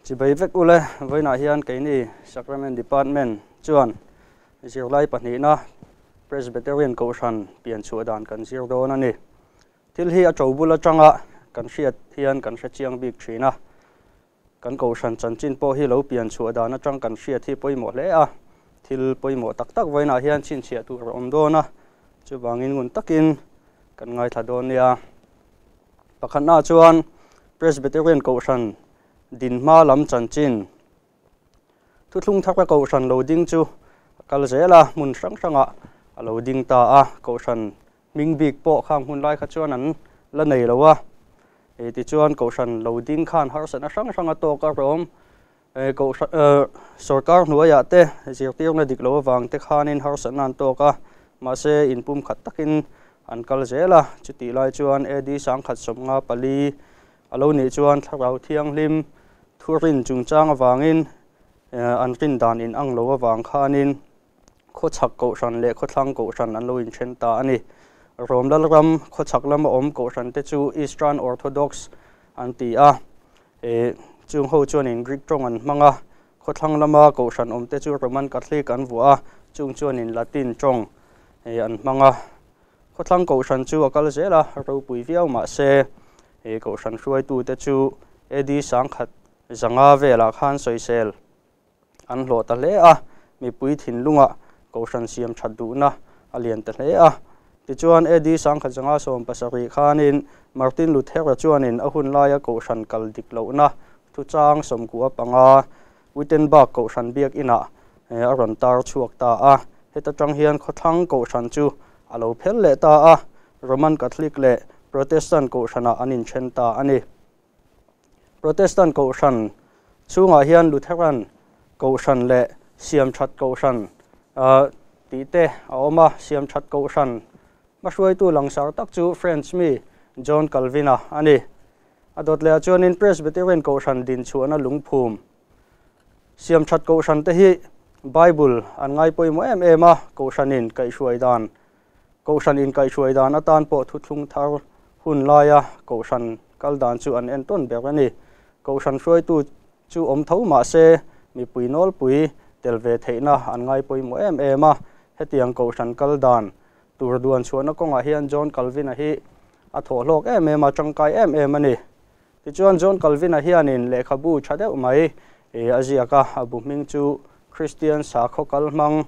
Chibai vek ule, vawiinah hian keini Sacrament Department chuan zirlai pahnihna Presbyterian Kohhran pian chhuah dan kan zir dawn a ni. Thil hi a to bul atanga kan hriat hian kan hre chiang bik thin a, kan Kohhran chanchin pawh hi lo pian chhuah dan atang kan hriat hi pawimawh hle a, thil pawimawh tak tak vawiinah hian chhinchhiah tur a awm dawn a, chuvangin ngun takin kan ngaithla dawn nia. Pakhatnaah chuan Presbyterian Kohhran dinhma lam chanchin thuthlung thaka Kohhran lo ding chu a kal zel a, hmun hrang hrangah a lo ding ta a, Kohhran hming bik pawh khang hun lai kha chuan an la nei lo a, tichuan Kohhran lo ding khan harsatna hrang hrang a tawk a rawm. Kohhran sorkar hnuaiah te zirtirna dik lo avang te khanin harsatna an tawk a, mahse inpumkhat takin an kal zel a, chutih lai chuan AD 1054 a lo nih chuan Thlarau Thianghlim thurin chungchang avangin an rin dan in ang lo avang khanin khawchhak kohhran leh khawthlang kohhran an lo inthen ta a ni. Rom Lalram khawchhak lama awm kohhran te chu Eastern Orthodox an ti a, chung ho chuanin Greek tawng an hmang a, khawthlang lama kohhran awm te chu Roman Catholic an vuah a, chung chuanin Latin tawng an hmang a. Khawthlang kohhran chu a kal zel a, ropui viau mahse kohhran hruaitute chu AD 1100 velah khan sawisel an hlawh ta hle a, mipui thinlungah kohhran siam that duhna a lian ta hle a. Tichuan AD 1170 khanin Martin Luther-a chuanin a hun laia kohhran kal dik lohna thuchang 15 Wittenberg kohhran biakinah a rawn tar chhuak ta a. Heta tang hian khawthlang kohhran chu a lo phel leh ta a, Roman Catholic leh Protestant kohhranah an inthen ta a ni. Protestant kohhran chhungah hian Lutheran kohhran leh Siamthat kohhran tih te a awm a, Siamthat kohhran hmahruaitu langsar tak chu French mi John Calvin-a a ni. A dawt lehah chuanin Presbyterian kohhran dinchhuahna lungphum Siamthat kohhran te hi Bible an ngai pawimawh em em a, kohhranin kaihhruai dan Kohhran inkaihhruai dan atan pawh thuthlung thar hun laia kohhran kal dan chu an entawn ber a ni. Kohhran hruaitu chu awm tho mah se mipui nawlpui tel ve theihna an ngai pawimawh em em a. Hetiang kohhran kal dan tur duan chhuahna kawngah hian John Calvin-a hi a thawhhlawk em em a, tangkai em em a ni. Tichuan John Calvin-a hianin lehkhabu tha deuh mai a ziak a, a bu hming chu Kristian Sakhaw Kalhmang,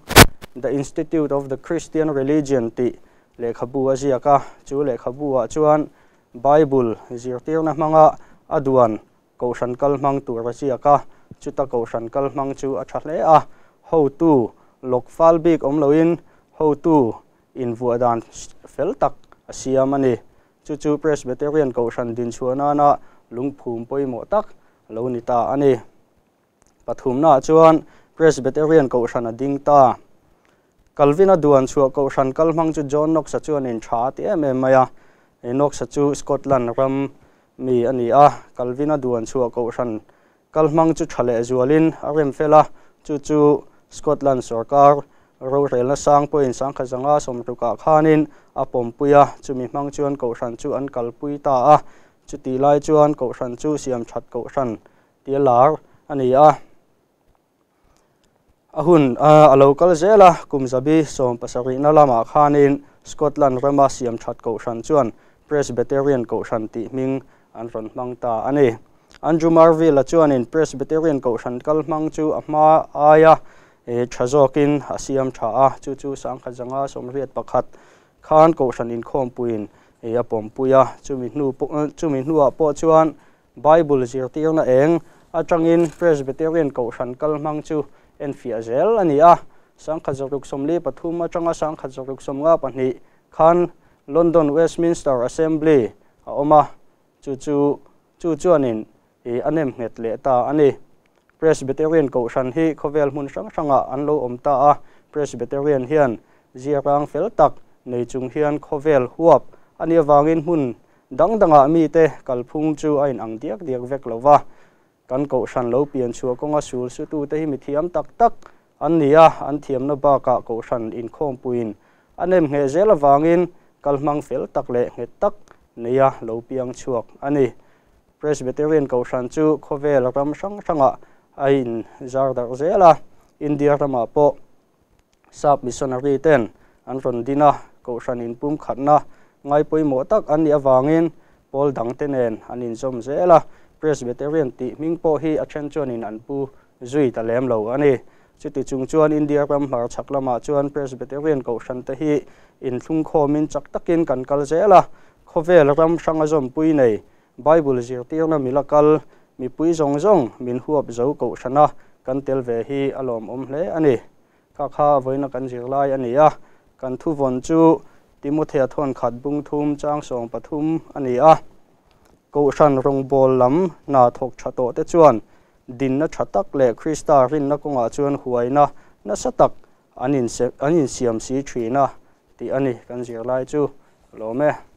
The Institute of the Christian Religion tih lehkhabu a ziak a. Chu lehkhabu-ah chuan Bible zirtirna hmanga a duan Kohhran kalhmang tur a ziak a, chuta Kohhran kalhmang chu a tha hle a. Hotu lawk fal bik awm loin hotu invuah dan fel tak a siam a ni. Chu chu Presbyterian Kohhran dinchhuah nana lungphum pawimawh tak a lo ni ta a ni. Pathumnaah chuan Presbyterian Kohhran a ding ta. Calvin-a duan chhuah Kohhran kalhmang chu John Knox-a chuanin tha a ti em em mai a. Knox-a chu Scotland ram mi a ni a, Calvin-a duan chhuah Kohhran Kalhmang chu tha leh zualin a rem fel a, chu chu Scotland sorkar rorelna sang pawhin 1960 khanin a pawmpui a, chumi hmang chuan kohhran chu an kalpui ta a, chutih lai chuan kohhran chu siamthat kohhran tia lar a ni a. A hun a lo kal zel a, kum zabi 17na lamah khanin Scotland rama siamthat kohhran chuan Presbyterian kohhran tih hming an rawn hmang ta a ni. Andrew Marvell-a chuanin Presbyterian kohhran kal hmang chu a hma aia tha zawkin a siam tha a, chu chu 1981 khan kohhran inkhawmpuiin a pawmpui a, chumi hnuah pawh chuan Bible zirtirna eng atangin Presbyterian kohhran kal hmang chu enfiah zel a ni a. 1643 atanga 1652 khan London Westminster Assembly a awm a, chu chu chu chuanin a nem nghet leh ta a ni. Presbyterian kohhran hi khawvel hmun hrang hrangah an lo awm ta a, Presbyterian hian ziarang fel tak nei chung hian khawvel huap a nih avangin hmun dang dangah mite kalphung chu a inang diak diak vek lo va. Kan kohhran lo pian chhuah kawnga sul sutute hi mithiam tak tak an ni a, an thiamna bakah kohhran inkhawmpuiin a nem ngheh zel avangin kalhmang fel tak leh nghet tak neia lo piang chhuak a ni. Presbyterian Kohhran chu khawvel ram hrang hrangah a in zar darh zel a, India ramah pawh sap missionary ten an rawn din a, Kohhran inpumkhatna ngai pawimawh tak an nih avangin pawl dangte nen an inzawm zel a, Presbyterian tih hming pawh hi a then chuanin an pu zui ta lem lo a ni. Chuti chung chuan India ram hmarchhak lamah chuan Presbyterian Kohhran te hi inthlungkhawmin chak takin kan kal zel a, khawvel ram hranga zawmpui nei Bible zirtirna mila kal mipui zawng zawng min huap zo Kohhrana kan tel ve hi a lawmawm hle a ni. Kha kha vawiina kan zirlai a ni a, kan thuvawn chu Timothea thawnkhat bung thum chang 13 a ni a. Kohhran rawngbâwl lam hna thawk ṭha tawhte chuan dinna ṭha tak leh Krista rinna kawngah chuan huaina nasa tak an insiam si ṭhin a tih a ni kan zirlai chu. Lawm e.